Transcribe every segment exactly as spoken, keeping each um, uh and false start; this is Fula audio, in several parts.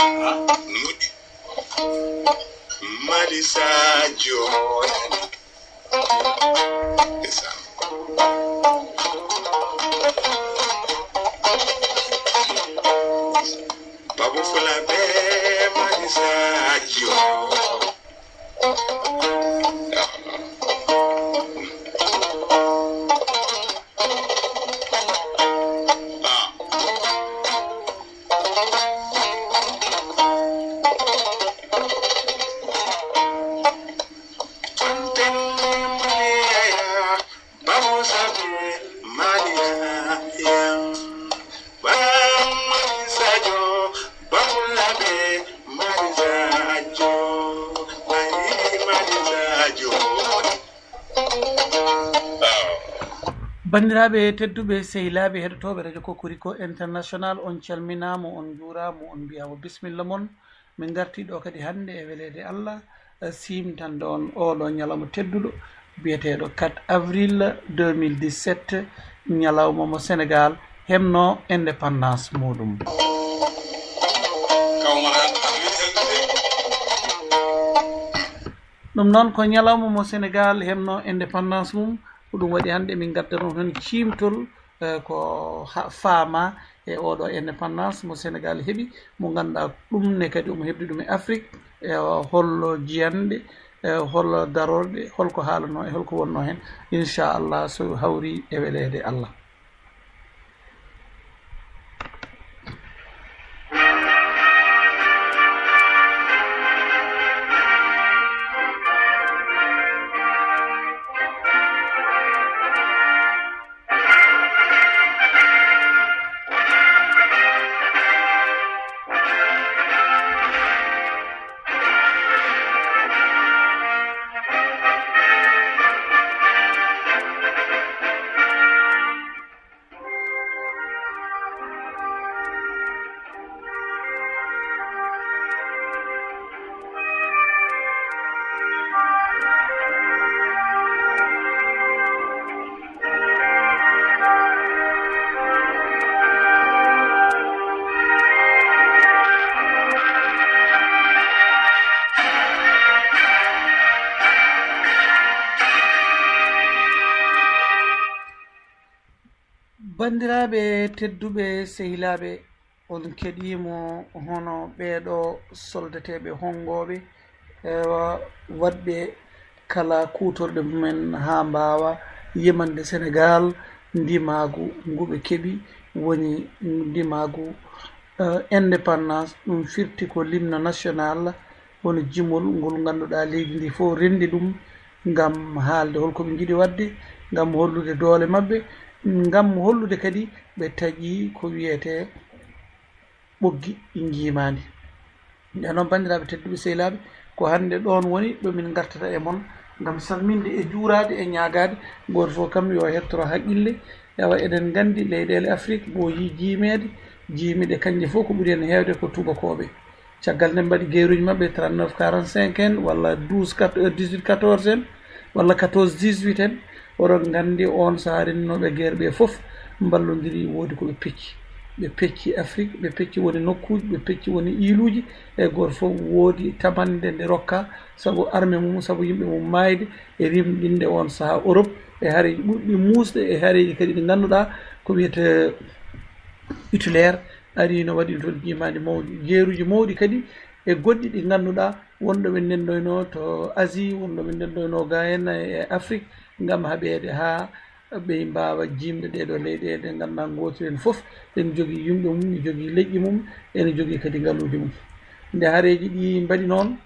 Ah, moƴƴi. Mali Sadio. Ndeysaan. Babu Fula be Mali Sadio. Banndiraaɓe tedduɓe, sehilaaɓe heɗotooɓe Radio Kokoriko International, on calminaama, on njuuraama, on mbiyaama bismilla mon. Min ngartii ɗo kadi hannde e weleede Allah, eh, siimtande on ooɗo ñalawma tedduɗo biyeteeɗo quatre avril deux mille dix-sept, ñalawma mo Senegaal heɓnoo indépendance muuɗum. Ɗum noon ko ñalawma mo Senegaal heɓnoo indépendance mum, ko ɗum waɗi hannde min ngaddanoo heen ciimtol, eh, ko ha-, faamaa e ooɗo indépendance mo Senegaal heɓi, mo ngannduɗaa ɗum ne kadi omo heɓde ɗum e Afrik, e hollo jiyanɗe, e hollo darorɗe, holko haalanoo e holko wonnoo heen, inchallah, so hawri e weleede Allah. Banndiraaɓe tedduɓe, sehilaaɓe, on keɗiimo hono ɓeeɗo soldateeɓe honngooɓe, ewa, waɗɓe kala kuutorɗe mumen haa mbaawa yimande Senegaal ndimaagu ngu ɓe keɓi, woni ndimaagu, eh, indépendance, ɗum firti ko l'hymne national, woni jimol ngol ngannduɗaa leydi ndi fof renndi ɗum ngam haalde holko ɓe njiɗi waɗde, ngam hollude doole maɓɓe, ngam hollude kadi ɓe taƴi ko wiyetee ɓoggi ɗi njiimaandi. Nden noon, banndiraaɓe tedduɓe, sehilaaɓe, ko hannde ɗoon woni ɗo min ngartata e mon ngam salminde e juuraade e ñaagaade. Gooto fof kam yo hettoro haqqille. Ewa, eɗen nganndi leyɗeele Afrik ɓooyii jiimeede, jiimiiɗe kañje fof ko ɓuri heen heewde ko tubakooɓe. Caggal nde mbaɗi guerruuji maɓɓe trente-neuf quarante-cinq en, walla douze, dix-huit quatorze en, walla quatorze dix-huit en, oɗon nganndi oon sahaa renndinooɓe guerre ɓe fof mballondiri, woodi ko ɓe pecci. Ɓe pecci Afrik, ɓe pecci woni nokkuuji, ɓe pecci woni iiluuji, e gooto fof woodi tamannde nde rokka, sabu armée mum, sabu yimɓe mum maayde, e rimɗinde oon sahaa Europe, e hareeji ɓurɗi muusde, e hareeji kadi ɗi ngannduɗaa ko wiyetee Hitler, ari no waɗi toon jiimaandi mawɗi, jeeruuji mawɗi kadi, e goɗɗi ɗi ngannduɗaa wonɗo ɓe ndenndoynoo to Asie, wonɗo ɓe ndenndoynoo gaa en e Afrik, ngam haɓeede haa ɓe mbaawa jiimde ɗee ɗoo leyɗeele ɗe ngannduɗaa, gootel en fof ene jogii yimɓe mum, ene jogii leƴƴi mum, ene jogii kadi ngaluuji mum. Nde hareeji ɗi mbaɗi noon,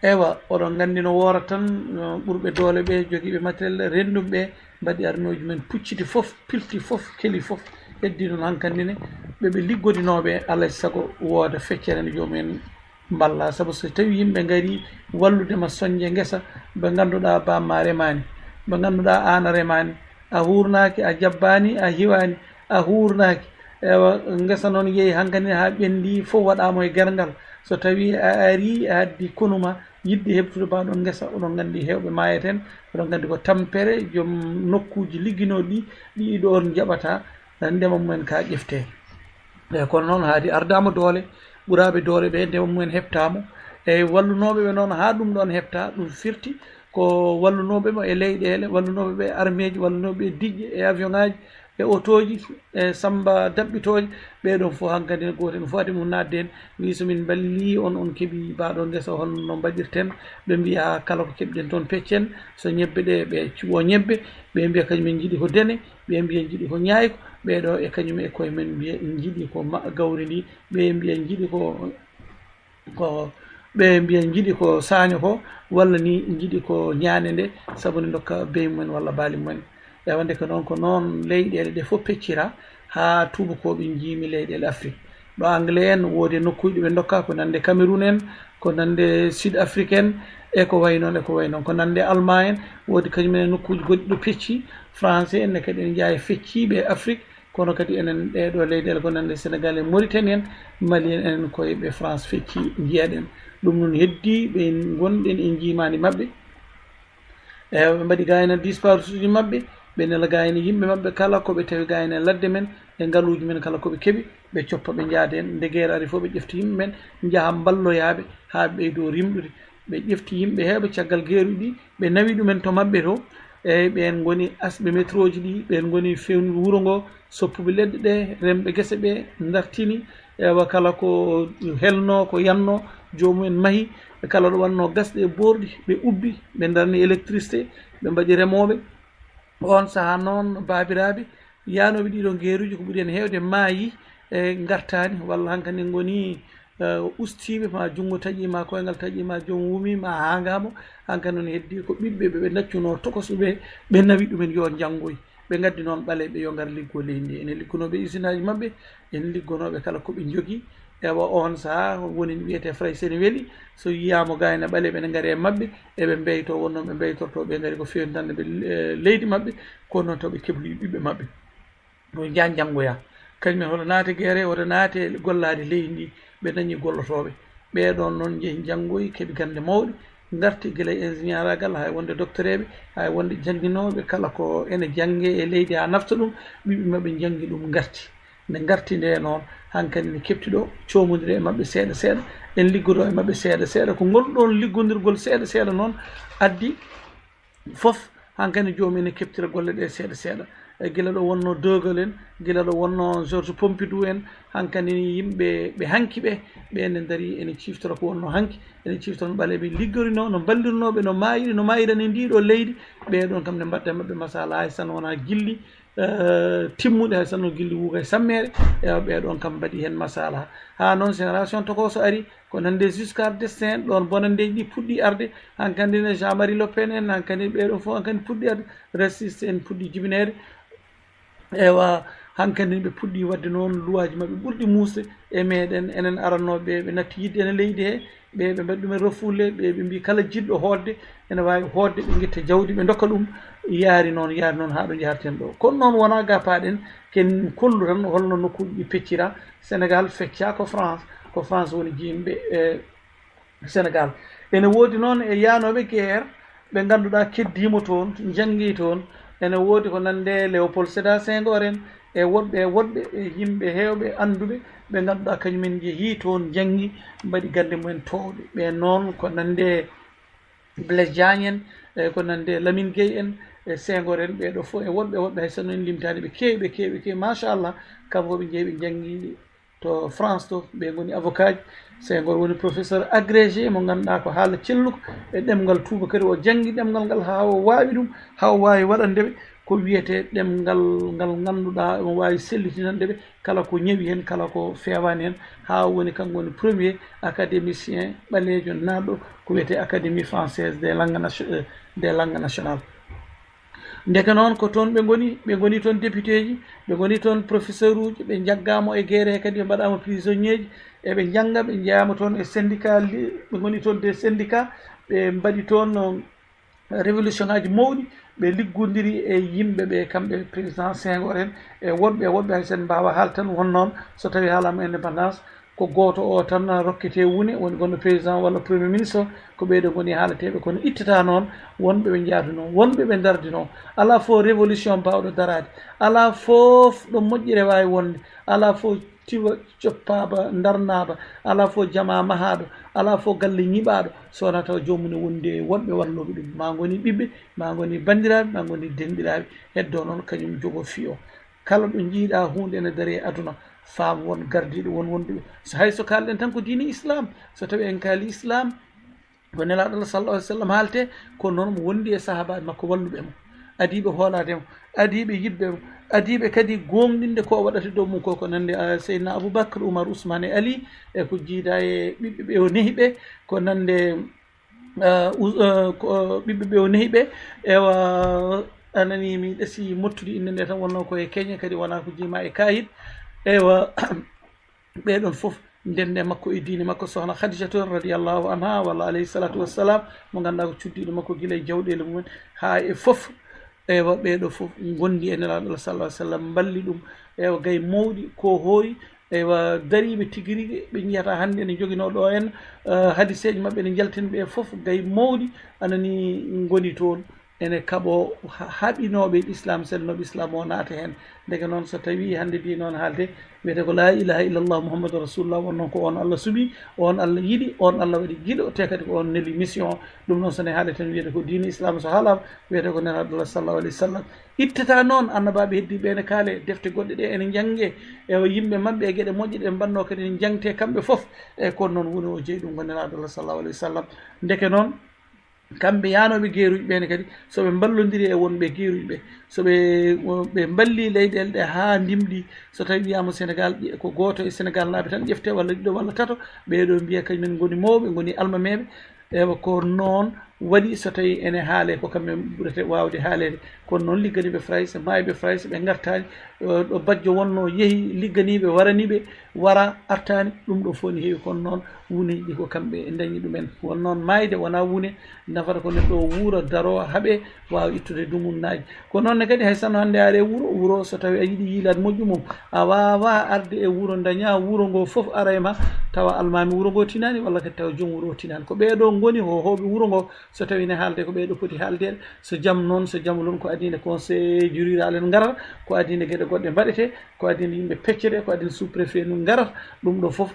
ewa, oɗon nganndi no woorata tan, no ɓurɓe doole ɓe, jogiiɓe matériel, renndum ɓe, mbaɗi armée uji men, pucciti fof, pilti fof, keli fof. Heddi noon hankandi ne, ɓe ɓe liggodinooɓe, alaa e sago wooda feccere nde joomum en mballa. Sabu so tawi yimɓe ngari wallude ma soñde ngesa, ɓe ngannduɗaa bamma remaani, ɓe ngannduɗaa aan a remaani, a huurnaaki, a jabbaani, a hiwaani, a huurnaaki. Ewa, ngesa noon yehi hankadi haa ɓenndi, fof waɗaama e gerngal. So tawii a arii, a addi konu ma, yiɗde heɓtude baa ɗoon ngesa, oɗon nganndi heewɓe maayata heen, oɗon nganndi ko tampere, joom nokkuuji ligginooɗi ɗi, ɗi ɗoon njaɓata, ndema mumen ka ƴeftee. Eyi, kono noon, haadi ardaama doole, Ɓuraaɓe doole ɓe, ndewa mumen heɓtaamo. E wallunooɓe ɓe noon, haa ɗum ɗoon heɓta, ɗum firti ko wallunooɓe mo e leyɗeele, wallunooɓe ɓe e armeeji, wallunooɓe ɓe e diƴƴe, e avion ŋaaji, e otooji, e samba daɓɓitooje. Ɓee ɗoon fof hankadi ne gooto heen fof adi mum naatde heen, wii so min mballii on, on keɓii mbaa ɗoo ngesa, hol no mbaɗirten? Ɓe mbiya kala ko keɓɗen toon peccen, so ñebbe ɗe, ɓe cuwo ñebbe, ɓe mbiya kañum en njiɗi ko dene, ɓe mbiya njiɗi ko ñaayko, ɓee ɗoo e kañum e koye men mbiya njiɗi ko ma-, gawri ndi, ɓe mbiya njiɗi ko, ko, ɓe mbiya njiɗi ko saaño ko, walla ni njiɗi ko ñaande nde, sabu ne ndokka beyi mumen walla baali mumen. E wonde ko noon, ko noon leyɗeele ɗe fof peccira haa tuubakooɓe njiimi leyɗeele Afrik. Ɗo Anglais en, woodi e nokkuuji ɗi ɓe ndokka, ko nande Cameroun en, ko nande Sud Afrique en, e ko wayi noon, e ko wayi noon. Ko nande Allemagne en, woodi kañum en e nokkuuji goɗɗi ɗo pecci. Français en ne kadi ene njeyaa e fecciiɓe e Afrik, kono kadi enen ɗee ɗoo leyɗeele ko nande Sénégal en, Mauritanie en, Mali en, enen koye ɓe France fecci njiyaɗen. Ɗum noon heddii ɓe ngonɗen e njiimaandi maɓɓe. E ɓe mbaɗi gayna disparsuuji maɓɓe, ɓe nela gayna yimɓe maɓɓe kala ko ɓe tawi gayna e ladde men, e ngaluuji men kala ko ɓe keɓi, ɓe coppa ɓe njaada heen. Nde geer ari fof ɓe ƴefti yimɓe men, njaha mballoyaaɓe haa ɓe ɓeydoo rimɗude. Ɓe ƴefti yimɓe heewɓe caggal geeruɗi ɗi, ɓe nawi ɗumen to maɓɓe to. Eeyi, ɓeen ngoni asɓe métroji ɗi, ɓeen ngoni feewnuɓe wuro ngo, soppuɓe leɗɗe ɗe, remɓe gese ɓe, ndartini. Ewa, kala ko helno, ko yanno, joomumen mahi, ɓe kala ɗo wanno gasɗe e boorɗi, ɓe ubbi, ɓe ndarni électricité, ɓe mbaɗi remooɓe. Oon sahaa noon, baabiraaɓe, yaanooɓe ɗiɗo ngeeruuji, ko ɓuri heen heewde maayi, e ngartaani, walla hankadi ngoni, eh, ustiiɓe, ma junngo taƴi, ma koyngal taƴi, ma joom wumi, ma haangaama. Hankadi noon heddii ko ɓiɓɓe ɓe ɓe ndaccunoo tokosɓe ɓe, ɓe nawi ɗumen yo njanngoy. Ɓe ngaddi noon ɓaleeɓe yo ngar liggo leydi ndi. Ene liggunoo ɓe usinaaji maɓɓe, ene liggonoo ɓe kala ko ɓe njogii. Ewa, oon sahaa woni no wiyetee Faray, so ene weli, so yiyaama gayna ɓaleeɓe ene ngari e maɓɓe, eɓe mbeytoo, wonnoo ɓe mbeytortoo, ɓe ngari ko feewndande ɓe, eh, leydi maɓɓe, kono noon taw ɓe kebloyi ɓiɓɓe maɓɓe. Ɗo njaa njanngoya. Kañum en hoto naate geere, hoto naate gollaade leydi ndi, ɓe dañi gollotooɓe. Ɓee ɗoon noon njehi njanngoyi, keɓi gannde mawɗe, ngarti gila e ingénieur agal, hay wonde doctoreeɓe, hay wonde jannginooɓe, kala ko ene janngee e leydi haa nafta ɗum, ɓiɓɓe maɓɓe njanngi ɗum, ngarti. Nde ngarti nde noon, hankadi ne keɓti ɗo, coomodiri e maɓɓe seeɗa seeɗa, en liggodoo e maɓɓe seeɗa seeɗa. Ko ngol ɗoon liggondirgol seeɗa seeɗa noon addi fof, hankadi joomum ene keɓtira golle ɗe seeɗa seeɗa. E gila ɗo wonnoo Dögel en, gila ɗo wonnoo Georges Pompidou en, hankadi yimɓe ɓe hanki ɓe, ɓe ene ndarii, ene ciiftora ko wonnoo hanki, ene ciiftora no ɓaleeɓe liggorinoo, no mballirnoo ɓe, no maayiri, no maayirani ndii ɗoo leydi. Ɓee ɗoon kam nde mbaɗta e maɓɓe masala, hay so tawii wonaa gilli, eh, timmuɗe, hay so tawii gilli wuuka e sammeere, ewa, ɓee ɗoon kam mbaɗi heen masala. Haa noon génération tokooso ari, ko nande Giscard d'Estaing, ɗoon bonanndeeji ɗi puɗɗi arde, hankadi ne Jean-Marie Le Pen en, hankadi ɓee ɗoo fof hankadi puɗɗi arde, raciste en puɗɗi jibineede. Ewa, hankadi ɓe puɗɗi waɗde noon luwaaji maɓɓe ɓurɗi muusde e meeɗen, enen arannooɓe ɓe, ɓe natti yiɗde ene leydi he, ɓe, ɓe mbaɗi ɗum e refoulé, ɓe, ɓe mbii kala jiɗɗo hootde ene waawi hootde, ɓe ngetta jawdi, ɓe ndokka ɗum, yaari noon, yaari noon haa ɗo njaharten ɗo. Kono noon wonaa ga paaɗen, ken kollu tan holno nokkuuji ɗi peccira. Sénégal feccaa ko France, ko France woni jiimɓe, eh, Sénégal. Ene woodi noon e yaanooɓe guerre ɓe ngannduɗaa keddiima toon, njanngi toon. Ene woodi ko nande Léopold Sédar Senghor en, e woɗɓe, e woɗɓe, e yimɓe heewɓe annduɓe ɓe ngannduɗaa kañumen njehii toon, njanngi, mbaɗi gannde mumen toowɗe. Ɓe noon ko nande Blaise Diagne en, e ko nande Lamine Gueye en, e Senghor en, ɓee ɗoo fof e woɗɓe, e woɗɓe, hay so tawii en limtaani ɓe keewi, ɓe keewi, ɓe keewi, machallah, kamɓe fof ɓe njehi ɓe njanngi to France to, ɓe ngoni avocat ji. Senghor woni professeur agrégé mo ngannduɗaa ko haala celluka e ɗemngal tuubakore, o janngi ɗemngal ngal haa o waawi ɗum, haa o waawi waɗande ɓe ko wiyetee ɗemngal ngal ngannduɗaa, omo waawi sellitinande ɓe kala ko ñawi heen, kala ko feewaani heen, haa o woni, kanko woni premier académicien ɓaleejo naatɗo ko wiyetee Académie française des langues nation-, euh, des langues nationales. Ndeke noon ko toon ɓe ngoni, ɓe ngoni toon député ji, ɓe ngoni toon professeur uji, ɓe njaggaama e guerre he kadi, ɓe mbaɗaama prisonnier ji, eɓe njannga, ɓe njeyaama toon e syndicat, li-, ɓe ngoni toon des syndicats, ɓe mbaɗi toon, um, révolution ngaji mawɗi, ɓe liggondiri e yimɓe ɓe, kamɓe président Senghor en, e woɗɓe, e woɗɓe, hay sen mbaawa haalde tan won noon, so tawii haalaama indépendance, ko gooto o tan rokketee wune, woni gonɗo président walla premier ministre, ko ɓee ɗoo ngoni haalateeɓe, kono ittata noon wonɓe ɓe njaadunoo, wonɓe ɓe ndardinoo. Alaa fof révolution baawɗo daraade, alaa fof ɗo moƴƴere waawi wonde, alaa fof Tiwa coppaaɗo, ndarnaaɗo, alaa fof jamaa mahaaɗo, alaa fof galle ñiɓaaɗo, so wonaa tawa joomum ne wondi e woɗɓe wallooɓe ɗum. Maa ngoni ɓiɓɓe, maa ngoni banndiraaɓe, maa ngoni denɗiraaɓe. Heddoo noon, kañum jogoo fii o. Kala ɗo njiiɗaa huunde ene darii e aduna, faam won gardiiɗo, won wonduɓe. So hay so kaalɗen tan ko diine Islaam, so tawii en kaalii Islaam, ko Nelaaɗo Allah sallallahu alaihi wasallam haalte, kono noon mo wondi e sahaabaaɓe makko walluɓe mo, adiiɓe hoolaade mo, adiiɓe yiɗɓe mo, adiiɓe kadi gooŋɗinde ko o waɗata dow mum ko, ko nande, ah, Seydina Abubakar, Umar, Usmaan e Ali, e ko jiidaa e ɓiɓɓe ɓe o nehi ɓe, ko nande, ah, us-, ah, ko ɓiɓɓe ɓe o nehi ɓe, ewa, a nanii mi ɗesi mottude innde nde tan, wonnoo ko e keñe kadi, wonaa ko jiima e kaayit, ewa. Ɓee ɗoon fof ndende makko e diine makko, sohna Khadijatu radiyallahu anha, walla alayhi salatu wassalam, mo ngannduɗaa ko cuddiiɗo makko gila e jawɗeele mumen haa e fof. Ewa, ɓee ɗoo fof ngondi e Nelaaɗo Allah sallallahu alaihi wasallam, mballi ɗum. Ewa, gay mawɗi ko hooyi, ewa, dariiɓe tigi rigi ɓe njiyata hannde ene njoginoo ɗo en, eh, hadiseeji maɓɓe ene njaltini ɓe fof, gay mawɗi anani ngoni toon. Ene kaɓoo ha-, haɓinooɓe Islaam, sellinooɓe Islaam o naata heen. Ndeke noon, so tawii hannde mbiy noon haalde, wiyetee ko laa ilaaha illallah Muhammadu Rasulullah, won noon ko oon Allah suɓii, oon Allah yiɗi, oon Allah waɗi giɗo, te kadi ko oon neli mission o. Ɗum noon, so ne haalee tan wiyetee ko diine Islaam, so haalaama, wiyetee ko Nelaaɗo Allah sallallahu alaihi wasallam. Ittata noon, annabaaɓe heddiiɓe ene kaalee, defte goɗɗe ɗe ene njanngee, e yimɓe maɓɓe e geɗe moƴƴe ɗe mbaɗnoo kadi ne njanngtee kamɓe fof. E kono noon woni o jeyi ɗum ko Nelaaɗo Allah sallallahu alaihi wasallam. Ndeke noon, kamɓe yaanooɓe geeruuji ɓee ne kadi, so ɓe mballondiri e wonɓe geeruuji ɓee, so ɓe, ɓe mballii leyɗeele ɗe haa ndimɗi, so tawii wiyaama Senegaal, ƴe-, ko gooto e Senegaalnaaɓe tan ƴeftee, walla ɗiɗo, walla tato, ɓee ɗoo mbiya kañum en ngoni mawɓe, ngoni almameeɓe. Ewa, ko noon waɗi so tawii ene haalee, ko kamɓe ɓurata waawde haaleede. Kono noon ligganiiɓe Farayse, maayɓe Farayse, ɓe ngartaani, eh, ɗo bajjo wonnoo, yehi, ligganiiɓe, waraniiɓe, wara, artaani, ɗum ɗo fof ne heewi, kono noon wuneeji ɗi ko kamɓe ndañi ɗum en. Won noon maayde wonaa wune, nafata ko neɗɗo o wuura, daroo, haɓee, waawa ittude dumunnaaji. Ko noon ne kadi, hay sinno hannde a ari e wuro, wuro so tawii a yiɗi yiilaade moƴƴu mum, a waawaa arde e wuro, ndañaa wuro ngoo fof ara e ma, tawa almaami wuro ngoo tinaani, walla kadi tawa joom wuro o tinaani. Ko ɓee ɗoo ngoni hohooɓe wuro ngoo, so tawii ne haalde ko ɓee ɗoo poti haaldeede, so jam noon, so jam loon, ko adii nde conseil rural en ngarata, ko adii nde geɗe goɗɗe mbaɗetee, ko adii nde yimɓe peccetee, ko adii nde sous-préfet nun ngarata, ɗum ɗo fof,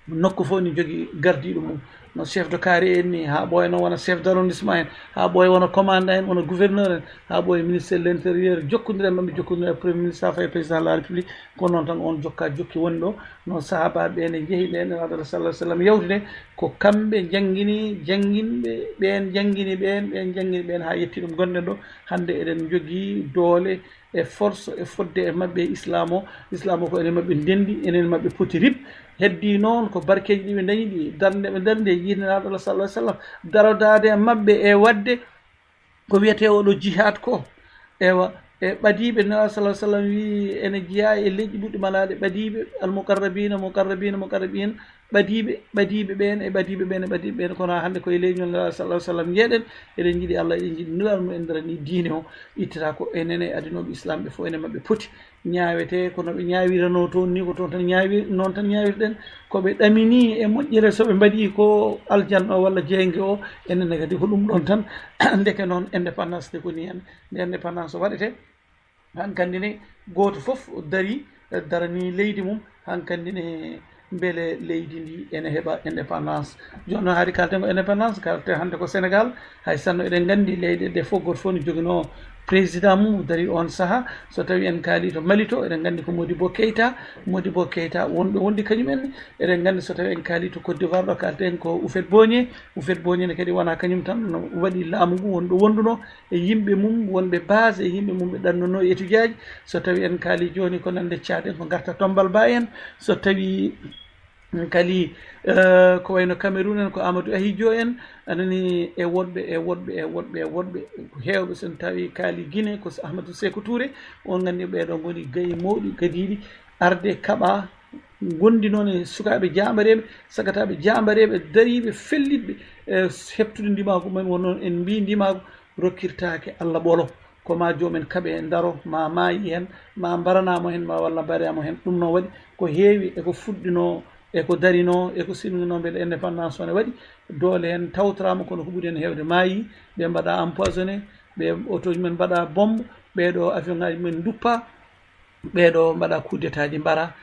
nokku fof ne jogii gardiiɗo mum. No chef de carré en ni, haa ɓooya noon wona chef d'arrondissement en, haa ɓooya wona commandant en, wona gouverneur en, haa ɓooya ministre de l'intérieur, jokkondira e maɓɓe, jokkondira e premier ministre, haa fayi président de la république. Ko noon tan oon jokka jokki woni ɗo. Noon sahaabaaɓe ɓe ne njehi ɓe, Nelaaɗo Allah sallallahu alaihi wasallam yawti nde, ko kamɓe njanngini jannginɓe ɓeen, njanngini ɓeen, ɓeen njanngini ɓeen, haa yetti ɗum gonɗen ɗo. Hannde eɗen njogii doole e force e fodde e maɓɓe e Islaam o. Islaam o ko enen maɓɓe ndenndi, enen maɓɓe poti rip. Heddii noon ko barkeeji ɗi ɓe ndañi ɗi, darnde ɓe darnde e yiide Nelaaɗo Allah sallallahu alaihi wasallam, darodaade e maɓɓe e waɗde ko wiyetee oɗo jihaad ko. Ewa, e ɓadiiɓe Nelaaɗo sallallahu alaihi wasallam wii ene jeyaa e leƴƴi ɓuɗɗi malaaɗe, ɓadiiɓe, al muqarrabiina, muqarrabiina, muqarrabiina, ɓadiiɓe, ɓadiiɓe ɓeen e ɓadiiɓe ɓeen e ɓadiiɓe ɓeen. Kono haa hannde ko e leñol Nelaaɗo sallallahu alaihi wasallam njeeɗen, eɗen njiɗi Allah, eɗen njiɗi Nulaaɗo mo, en ndaranii diine o, ittata ko enen e adinooɓe Islaam ɓe fof, enen maɓɓe poti. Ñaawetee ko no ɓe ñaawiranoo toon ni, ko toon tan ñaawi-, noon tan ñaawirɗen. Ko ɓe ɗaminii e moƴƴere, so ɓe mbaɗii ko aljanna o walla jeynge o, enen ne kadi ko ɗum ɗoon tan. Ndeke noon, indépendance nde ko nii en, nde indépendance waɗetee, hankandi ne gooto fof darii, daranii leydi mum, hankandi ne mbele leydi ndi ene heɓa indépendance. Jooni noon, haade kaalten ko indépendance, kaalten hannde ko Sénégal. Hay sinno eɗen nganndi leyɗe ɗe fof, gooto fof ne joginoo président mum, darii oon sahaa. So tawii en kaalii to Mali to, eɗen nganndi ko Modibo Keita. Modibo Keita wonɗo wondi kañum en. Eɗen nganndi so tawii en kaalii to Côte d'Ivoire ɗo, kaalten ko Houphouët-Boigny. Houphouët-Boigny ne kadi wonaa kañum tan waɗi laamu ngu, wonɗo wondunoo e yimɓe mum, wonɓe base e yimɓe mum ɓe ɗannunoo e étudiant ji. So tawii en kaalii jooni ko nande Tchad en, ko Ngarta Tombal Ba en. So tawii en kaalii, eh, ko wayno Cameroun en, ko Amadou Ahidjo en, a nanii, e woɗɓe, e woɗɓe, e woɗɓe, e woɗɓe heewɓe. So en tawii kaalii Guinée, ko Ahmadou Sékou Touré, on nganndi ɓee ɗoo ngoni gayi mawɗi, gadiiɗi arde kaɓa, ngondi noon e sukaaɓe jaambareeɓe, sagataaɓe jaambareeɓe, dariiɓe, fellitɓe, e heɓtude ndimaagu mumen. Won noon en mbii ndimaagu rokkirtaake Allah ɓolo. Ko maa joom en kaɓe ndaro, maa maayi heen, maa mbaranaa mo heen, maa walla mbaraa mo heen. Ɗum noon waɗi ko heewi e ko fuɗɗinoo, e ko darinoo, e ko silminoo mbele indépendance o ne waɗi. Doole heen tawtoraama, kono ko ɓuri heen heewde maayi, ɓe mbaɗaa empoisonné, ɓe autoji mumen mbaɗaa bombe, ɓee ɗoo avion ŋaaji mumen nduppaa, ɓee ɗoo mbaɗaa coup d'état ji mbaraa.